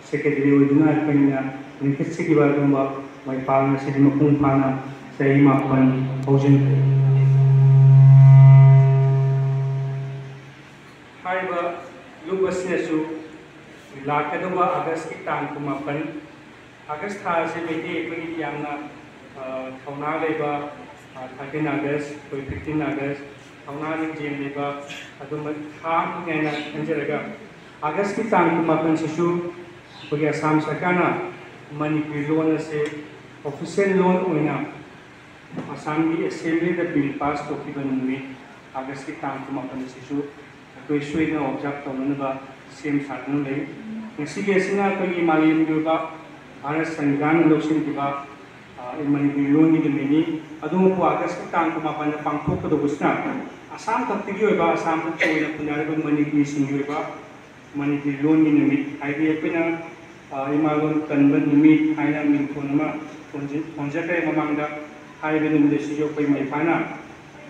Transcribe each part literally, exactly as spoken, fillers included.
Secretary ꯑꯣꯏꯗꯨꯅ ꯑꯩꯈꯣꯏꯅ ꯂꯤꯡꯈꯠꯆꯈꯤꯕ ꯑꯗꯨꯒꯨꯝꯕ ꯃꯥꯏ ꯄꯥꯛꯅ ꯉꯁꯤꯗꯤ ꯃꯄꯨꯡ ꯐꯥꯅ ꯆꯍꯤ ꯃꯥꯄꯟ ꯍꯧꯖꯤꯟꯈ꯭ꯔꯦ꯫ ꯍꯥꯏꯔꯤꯕ ꯂꯨꯞ ꯑꯁꯤꯅꯁꯨ ꯂꯥꯛꯀꯗꯧꯕ ꯑꯥꯒꯁꯀꯤ ꯇꯥꯡ ꯀꯨꯟꯃꯥꯄꯟ, ꯑꯥꯒꯁ ꯊꯥ ꯑꯁꯤ ꯃꯩꯇꯩ ꯑꯩꯈꯣꯏꯒꯤꯗꯤ ꯌꯥꯝꯅ, ꯑ, ꯊꯧꯅꯥ ꯂꯩꯕ, ꯑ, ꯊꯥꯔꯇꯤꯟ ꯑꯥꯒꯁ, ꯑꯩꯈꯣꯏ ꯐꯤꯐꯇꯤꯟ ꯑꯥꯒꯁ, ꯊꯧꯅꯥ ꯂꯤꯡꯖꯦꯜ ꯂꯩꯕ ꯑꯗꯨꯝꯕ ꯊꯥ ꯑꯃꯅꯤ ꯍꯥꯏꯅ ꯈꯟꯖꯔꯒ, ꯑꯥꯒꯁꯀꯤ ꯇꯥꯡ ꯀꯨꯟꯃꯥꯄꯟꯁꯤꯁꯨ ꯑꯩꯈꯣꯏꯒꯤ ꯑꯁꯥꯝ ꯁꯔꯀꯥꯔꯅ ꯃꯅꯤꯄꯨꯔꯤ ꯂꯣꯟ ꯑꯁꯦ ꯑꯣꯐꯤꯁꯤꯌꯦꯜ ꯂꯣꯟ ꯑꯣꯏꯅ ꯑꯁꯥꯝꯒꯤ ꯑꯦꯁꯦꯝꯕ꯭ꯂꯤꯗ ꯕꯤꯜ ꯄꯥꯁ ꯇꯧꯈꯤꯕ ꯅꯨꯃꯤꯠ, ꯑꯥꯒꯁꯀꯤ ꯇꯥꯡ ꯀꯨꯟꯃꯥꯄꯟ ꯑꯁꯤꯁꯨ ꯑꯩꯈꯣꯏ ꯁꯣꯏꯗꯅ ꯑꯣꯕꯖꯥꯔꯕ ꯇꯧꯅꯅꯕ ꯁꯦꯝ ꯁꯥꯗꯨꯅ ꯂꯩ꯫ ꯉꯁꯤꯒꯤ ꯑꯁꯤꯅ ꯑꯩꯈꯣꯏꯒꯤ ꯃꯥꯂꯦꯝꯒꯤ ꯑꯣꯏꯕ ꯚꯥꯔꯠ ꯁꯪꯕꯤꯙꯥꯟꯅ ꯂꯧꯁꯤꯟꯈꯤꯕ, ꯑ, ꯃꯅꯤꯄꯨꯔꯤ ꯂꯣꯟꯒꯤ ꯅꯨꯃꯤꯠꯅꯤ꯫ ꯑꯗꯨꯕꯨ ꯑꯥꯒꯁꯀꯤ ꯇꯥꯡ ꯀꯨꯟꯃꯥꯄꯟꯗ ꯄꯥꯡꯊꯣꯛꯀꯗꯧꯕꯁꯤꯅ ꯑꯁꯥꯝ ꯈꯛꯇꯒꯤ ꯑꯣꯏꯕ, ꯑꯁꯥꯝ ꯈꯛꯇ ꯑꯣꯏꯅ ꯈꯨꯟꯗꯥꯔꯤꯕ ꯃꯅꯤꯄꯨꯔꯤꯁꯤꯡꯒꯤ ꯑꯣꯏꯕ ꯃꯅꯤꯄꯨꯔꯤ ꯂꯣꯟꯒꯤ ꯅꯨꯃꯤꯠ, ꯍꯥꯏꯗꯤ ꯑꯩꯈꯣꯏꯅ, ꯑ, ꯏꯃꯥ ꯂꯣꯟ ꯀꯟꯕ ꯅꯨꯃꯤꯠ ꯍꯥꯏꯅ ꯃꯤꯡꯊꯣꯟ ꯑꯃ ꯊꯣꯟꯖ-, ꯊꯣꯟꯖꯈ꯭ꯔꯦ ꯃꯃꯥꯡꯗ꯫ ꯍꯥꯏꯔꯤꯕ ꯅꯨꯃꯤꯠ ꯑꯁꯤꯁꯨ ꯑꯩꯈꯣꯏ ꯃꯩ ꯐꯥꯅ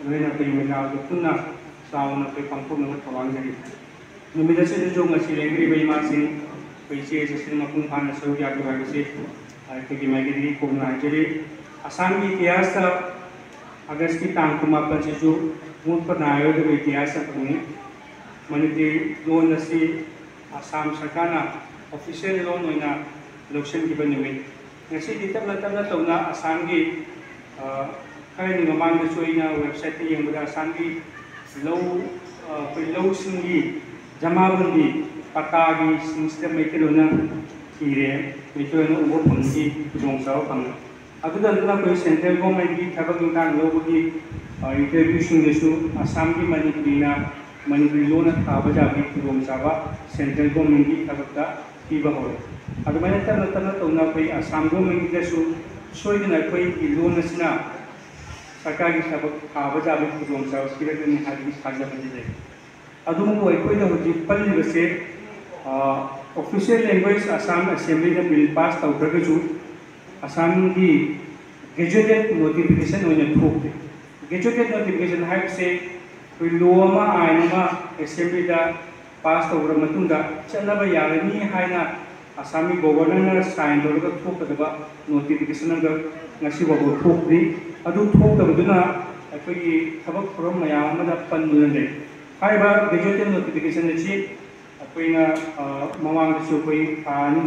ꯂꯣꯏꯅ ꯑꯩꯈꯣꯏ ꯃꯩꯔꯥꯎꯗ ꯄꯨꯟꯅ ꯆꯥꯎꯅ ꯑꯩꯈꯣꯏ ꯄꯥꯡꯊꯣꯛꯅꯕ ꯊꯧꯔꯥꯡꯖꯔꯤ꯫ ꯅꯨꯃꯤꯠ ꯑꯁꯤꯗꯁꯨ ꯉꯁꯤ ꯂꯦꯡꯕꯤꯔꯤꯕ ꯏꯃꯥꯁꯤꯡ, ꯑꯩꯈꯣꯏ ꯏꯆꯦ ꯏꯆꯦꯁꯤꯡ ꯃꯄꯨꯡ ꯐꯥꯅ ꯁꯔꯨꯛ ꯌꯥꯕꯤꯌꯨ ꯍꯥꯏꯕꯁꯤ ꯑꯩꯈꯣꯏꯒꯤ ꯃꯥꯏꯀꯩꯗꯒꯤ ꯈꯨꯔꯨꯝꯅ ꯍꯥꯏꯖꯔꯤ꯫ ꯑꯁꯥꯝꯒꯤ ꯏꯇꯤꯍꯥꯁꯇ ꯑꯥꯒꯁꯀꯤ ꯇꯥꯡ ꯀꯨꯟꯃꯥꯄꯟꯁꯤꯁꯨ ꯃꯨꯠꯄ ꯅꯥꯏꯔꯣꯏꯗꯕ ꯏꯇꯤꯍꯥꯁ ꯑꯃꯅꯤ꯫ ꯃꯅꯤꯄꯨꯔꯤ ꯂꯣꯟ ꯑꯁꯤ ꯑꯁꯥꯝ ꯁꯔꯀꯥꯔꯅ ꯑꯣꯐꯤꯁꯤꯌꯦꯜ ꯂꯣꯟ ꯑꯣꯏꯅ ꯂꯧꯁꯤꯟꯈꯤꯕ ꯅꯨꯃꯤꯠ꯫ ꯉꯁꯤꯗꯤ ꯇꯞꯅ ꯇꯞꯅ ꯇꯧꯅ ꯑꯁꯥꯝꯒꯤ, ꯑ, ꯈꯔꯅꯤ ꯃꯃꯥꯡꯗꯁꯨ ꯑꯩꯅ ꯋꯦꯕꯁꯥꯏꯠꯇ ꯌꯦꯡꯕꯗ ꯑꯁꯥꯝꯒꯤ ꯂꯧ, ꯑ, ꯑꯩꯈꯣꯏ ꯂꯧꯁꯤꯡꯒꯤ ꯖꯃꯥꯕꯟꯗꯤ ꯄꯇꯥꯒꯤ ꯁꯤꯡꯁꯤꯗ ꯃꯩꯇꯩꯂꯣꯟꯅ ꯊꯤꯔꯦ, ꯃꯩꯇꯩꯂꯣꯟꯅ ꯎꯕ ꯐꯪꯕꯒꯤ ꯈꯨꯗꯣꯡꯆꯥꯕ ꯐꯪꯉꯦ꯫ ꯑꯗꯨꯗ ꯅꯠꯇꯅ ꯑꯩꯈꯣꯏ ꯁꯦꯟꯇ꯭ꯔꯦꯜ ꯒꯣꯔꯃꯦꯟꯒꯤ ꯊꯕꯛ ꯏꯟꯈꯥꯡ ꯂꯧꯕꯒꯤ, ꯑ, ꯏꯟꯇꯔꯚ꯭ꯌꯨꯁꯤꯡꯗꯁꯨ ꯑꯁꯥꯝꯒꯤ ꯃꯅꯤꯄꯨꯔꯤꯅ ꯃꯅꯤꯄꯨꯔꯤ ꯂꯣꯟꯅ ꯊꯥꯕ ꯌꯥꯕꯒꯤ ꯈꯨꯗꯣꯡꯆꯥꯕ ꯁꯦꯟꯇ꯭ꯔꯦꯜ ꯒꯣꯔꯃꯦꯟꯒꯤ ꯊꯕꯛꯇ ꯄꯤꯕ ꯍꯧꯔꯦ꯫ ꯑꯗꯨꯃꯥꯏꯅ ꯇꯞꯅ ꯇꯞꯅ ꯇꯧꯅ ꯑꯩꯈꯣꯏ ꯑꯁꯥꯝ ꯒꯣꯔꯃꯦꯟꯒꯤꯗꯁꯨ ꯁꯣꯏꯗꯅ ꯑꯩꯈꯣꯏꯒꯤ ꯂꯣꯟ ꯑꯁꯤꯅ ꯁꯔꯀꯥꯔꯒꯤ ꯊꯕꯛ ꯊꯥꯕ ꯌꯥꯕꯒꯤ ꯈꯨꯗꯣꯡꯆꯥꯕ ꯄꯤꯔꯛꯀꯅꯤ ꯍꯥꯏꯕꯒꯤ ꯊꯥꯖꯕꯗꯤ ꯂꯩ꯫ ꯑꯗꯨꯕꯨ ꯑꯩꯈꯣꯏꯗ ꯍꯧꯖꯤꯛ ꯄꯜꯂꯤꯕꯁꯦ, ꯑ, ꯑꯣꯐꯤꯁꯤꯌꯦꯜ ꯂꯦꯡꯒ꯭ꯋꯦꯖ ꯑꯁꯥꯝ ꯑꯦꯁꯦꯝꯕ꯭ꯂꯤꯅ ꯕꯤꯜ ꯄꯥꯁ ꯇꯧꯈ꯭ꯔꯒꯁꯨ, ꯑꯁꯥꯝꯒꯤ ꯒꯦꯖꯦꯇꯦꯠ ꯅꯣꯇꯤꯐꯤꯀꯦꯁꯟ ꯑꯣꯏꯅ ꯊꯣꯛꯇꯦ꯫ ꯒꯦꯖꯦꯇꯦꯠ ꯅꯣꯇꯤꯐꯤꯀꯦꯁꯟ ꯍꯥꯏꯕꯁꯦ ꯑꯩꯈꯣꯏ ꯂꯣ ꯑꯃ, ꯑꯥꯏꯟ ꯑꯃ ꯑꯦꯁꯦꯝꯕ꯭ꯂꯤꯗ ꯄꯥꯁ ꯇꯧꯈ꯭ꯔ ꯃꯇꯨꯡꯗ ꯆꯠꯅꯕ ꯌꯥꯔꯅꯤ ꯍꯥꯏꯅ ꯑꯁꯥꯝꯒꯤ ꯒꯣꯕꯔꯅꯔꯅ ꯁꯥꯏꯟ ꯇꯧꯔꯒ ꯊꯣꯛꯀꯗꯕ ꯅꯣꯇꯤꯐꯤꯀꯦꯁꯟ ꯑꯗꯨ ꯉꯁꯤ ꯐꯥꯎꯕ ꯊꯣꯛꯇ꯭ꯔꯤ꯫ ꯑꯗꯨ ꯊꯣꯛꯇꯕꯗꯨꯅ ꯑꯩꯈꯣꯏꯒꯤ ꯊꯕꯛ ꯊꯧꯔꯝ ꯃꯌꯥꯝ ꯑꯃꯗ ꯄꯟꯗꯨꯅ ꯂꯩ꯫ ꯍꯥꯏꯔꯤꯕ ꯒꯦꯖꯦꯇꯦꯠ ꯅꯣꯇꯤꯐꯤꯀꯦꯁꯟ ꯑꯁꯤ ꯑꯩꯈꯣꯏꯅ, ꯑ, ꯃꯃꯥꯡꯗꯁꯨ ꯑꯩꯈꯣꯏ ꯊꯥ ꯑꯅꯤ